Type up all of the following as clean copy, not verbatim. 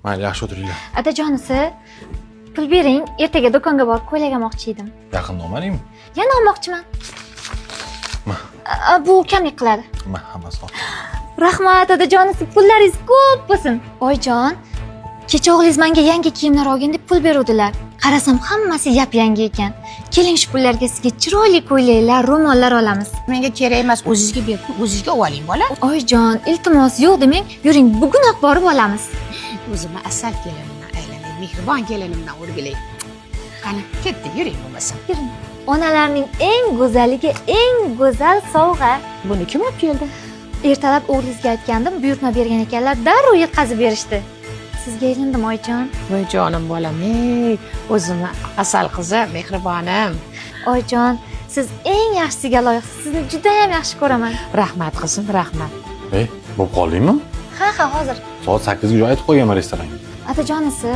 Mayli, yaxshi o'tiringlar. Adajonisi, pul bering, ertaga do'konga borib ko'ylak olmoqchi edim. Yaqinda olmadingmi? Yana olmoqchiman. Ma. Bu kamlik qiladi. Ma, hammasi ol. Rahmat, adajonisi, pullaringiz ko'p bo'lsin. Oyijon, kecha o'g'lingiz menga yangi kiyimlar olgin deb pul beruvdilar. Qarasam hammasi yap-yangi ekan. Keling, shu pullarga sizga chiroyli ko'ylaklar, ro'mollar olamiz. Menga kerak emas, o'zizga berib, o'zizga oling bola. Oyijon, iltimos, yo'q demang, yuring, bugunoq borib olamiz. O'zimni asal kelinimdan aylanay, mehribon kelinimdan o'rgilay. Qani, ketdik, yuring bo'lmasa. Yuring. Onalarning eng go'zaliga eng go'zal sovg'a. Buni kim olib keldi? Ertalab o'g'lingizga aytgandim, buyurtma bergan ekanlar, darrov yetkazib berishdi. Sizga ilindim, oyijon. Voy jonim bolam, ey, o'zimni asal qizim, mehribonim. Oyijon, siz eng yaxshisiga loyiqsiz. Sizni juda ham yaxshi ko'raman. Rahmat qizim, rahmat. Ey, bo'lib qoldingmi? Ha, hozir. Soat 8 ga joy aytib qo'yganman restoranga. Atajonisi,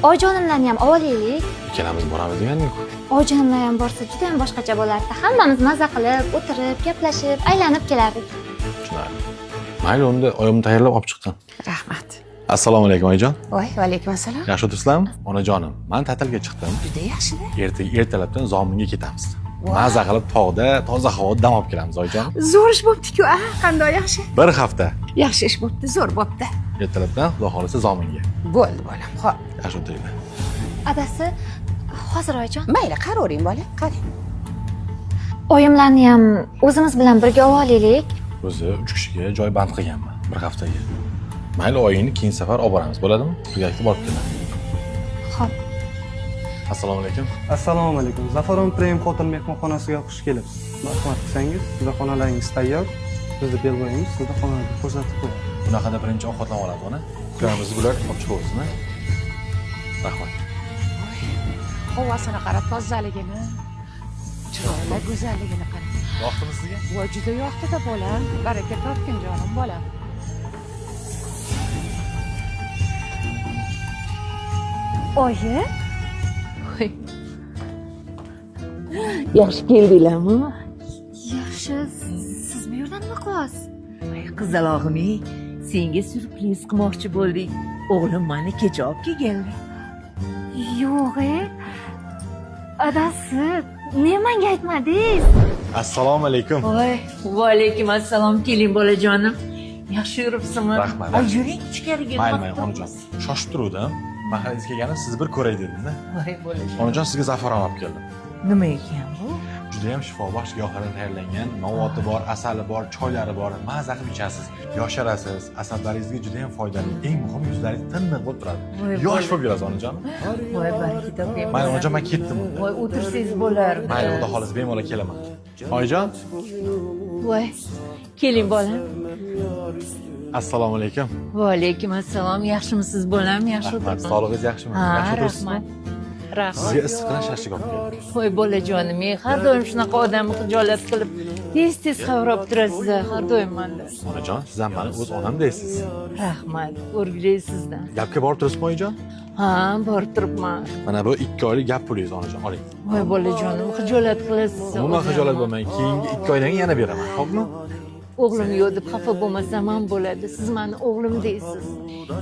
oyijonimlarni ham olaylik. Ikkalamiz boramiz deganding-ku. Oyijonimlar ham borsa juda ham boshqacha bo'lardi. Hammamiz maza qilib, o'tirib, gaplashib, aylanib kelardik. Tushunarli. Mayli, unda oyimni tayyorlab olib chiqqin. Rahmat. Assalomu alaykum, oyijon. Voy, va alaykum assalom. Yaxshi o'tiribsizlarmi? Onajonim, men ta'tilga chiqdim. Juda yaxshi-da. Ertaga ertalabdan Zominga ketamiz. Maza qilib tog'da toza havoda dam olib kelamiz, oyijon. Zo'r ish bo'pti-ku, a, qanday yaxshi. Bir hafta. Yaxshi ish bo'pti, zo'r bo'pti. Ertalabdan Xudo xolasa Zominga. Bo'ldi bolam, xo'p. Yaxshi o'tiringlar. Adasi, hozir oyijon. Mayli, qaravering bola, qarang. Oyimlarni ham o'zimiz bilan birga olaylik. O'zi 3 kishiga joy band qilganman bir haftaga. Mayli, oyingni keyin safar olib boramiz, bo'ladimi? Birgalikda borib kelamiz. Xo'p. Assalomu alaykum. Assalomu alaykum. Zafaron Prem Hotel mehmonxonasiga xush kelibsiz. Marhamat qilsangiz, sizda xonalaringiz tayyor. Bizni belboyimiz sizni xonalarga ko'rsatib qo'yadi. Bunaqada birinchi ovqatlanib oladi, ona. Kularimizni bular olib chiqaversin, a? Rahmat. Havosini qara, tozaligini, chiroyli go'zalligini qara. Yoqdimi sizga? Voy, juda yoqdi-da bolam. Baraka topgin jonim bolam. Oyi, Yaxshi keldinglarmi? Yaxshi, siz bu yerda nima qilyapsiz? Voy, qizalog'im, ey, senga syurpriz qilmoqchi bo'ldik. O'g'lim mani kecha olib kelganlar. Yo'q, e. Adasi, ne menga aytmadingiz? Assalomu alaykum. Voy, va alaykum assalom, keling bolajonim. Yaxshi yuribsizmi? Rahmat. Ay, yuring ichkariga. Mayli, mayli, onajon. Shoshib turuvdim. Mahallangizga kelganim sizni bir ko'ray dedim-da. Voy, bolajon. Onajon, sizga zafaron olib keldim. Nima ekan bu? Juda ham shifobaxsh giyohlardan tayyorlangan, novoti bor, asali bor, choylari bor. Maza qilib ichasiz, yosharasiz, asablaringizga juda ham foydali. Eng muhimi yuzlaringiz tiniq bo'lib turadi. Voy, Yosh bo'lib yurasiz, onajon. Voy, baraka toping. Mayli, onajon, men ketdim unda. Voy, o'tirsangiz bo'lardi. Mayli, xudo xohlasa bemalol kelaman. Oyijon, Voy, keling bolam. Assalomu alaykum. Va alaykum assalom. Yaxshimisiz bolam? Yaxshi Rahmat. o'tiribsizmi? Sog'lig'ingiz yaxshimi? Ha, Yaxshi o'tiribsizmi? rahmat. Rahmat. Sizga issiqqina shashlik olib keldim. Voy bolajonim, ey, har doim shunaqa odamni xijolat qilib, tez-tez qavrab turasiz, har doim manda. Onajon, siz ham mani o'z onamdaysiz. Rahmat, o'rgilay sizdan. Gapga borib turibsizmi, oyijon? Ha, borib turibman. Mana bu 2 oylik gap pulingiz, onajon, oling. Voy bolajonim, xijolat qilasiz. Umuman xijolat bo'lmang. Keyingi 2 oydan keyin yana beraman, xo'pmi? O'g'lim yo'q deb xafa bo'lmasam ham bo'ladi. Siz mani o'g'lim deysiz.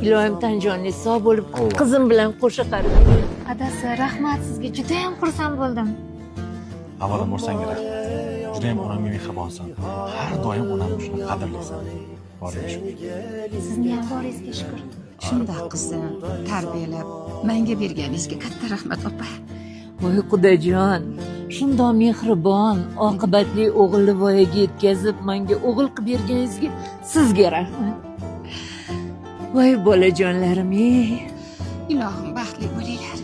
Iloyim tan joningiz sog' bo'lib, Alloh. qizim bilan qo'sha qaring. Adasi, rahmat sizga, juda ham xursand bo'ldim. Avvalambor senga rahmat. Juda ham onamga mehribonsan. Har doim onamni shunaqa qadrlaysan. Boriga shukur. Sizni ham boringizga shukur. Shundoq qizni tarbiyalab, menga berganingizga katta rahmat, opa. Voy xudojon, shundoq mehribon, oqibatli o'g'ilni voyaga yetkazib, menga o'g'il qilib berganingizga sizga rahmat. Voy bolajonlarim, ey. Ilohim baxtli bo'linglar.